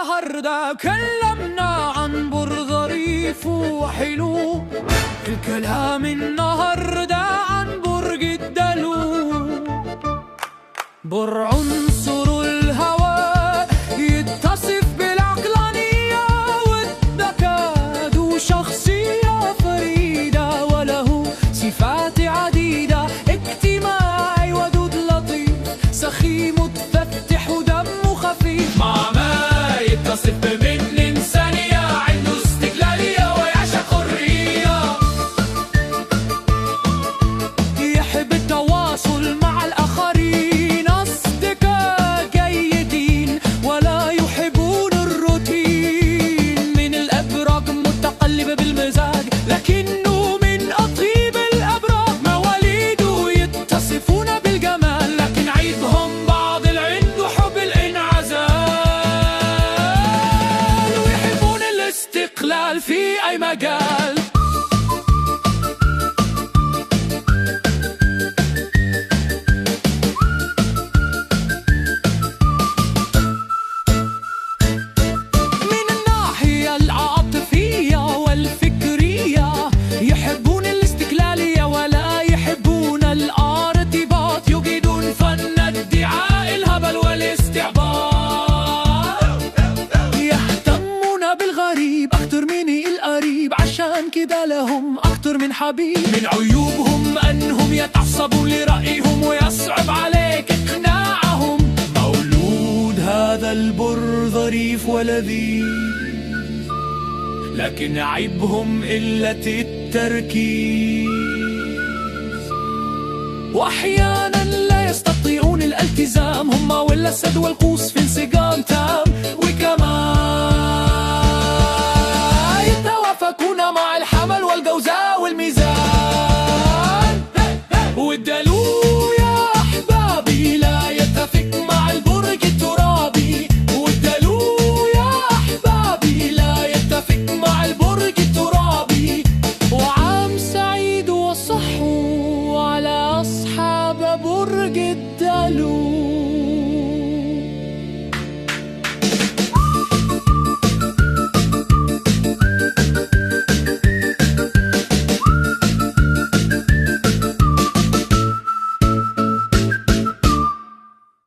النهاردة كلمنا عن بر ظريف وحلو، الكلام النهاردة عن برج الدلو. بر عنصر الهواء يتصف بالعقلانية والذكاء، ذو شخصية فريدة وله صفات عديدة، اجتماعي ودود لطيف، سخي متفتح ودمه خفيف. مع ما يتصف بمن إنسانية، عنده استقلالية ويعشق حرية، يحب التواصل مع الآخرين، أصدقاء جيدين ولا يحبون الروتين. من الأبراج متقلبة بالمزاج، لكنه من أطيب الأبراج. مواليده يتصفون بالجمال، لكن عيبهم بعض العند وحب الانعزال، ويحبون الاستقلال في أي مجال. من الناحية العاطفية والفكرية يحبون الاستقلالية ولا يحبون الارتباط، يجيدون فن ادعاء الهبل والاستعباط، يهتمون بالغريب أكتر من القريب، عشان كده لهم أكتر من حبيب. من عيوبهم أنهم يتعصبون لرأيهم ويصعب عليك إقناعهم. مولود هذا البر ظريف ولذيذ، لكن عيبهم قلة التركيز، وأحيانا لا يستطيعون الالتزام، هم والأسد والقوس في انسجام تام.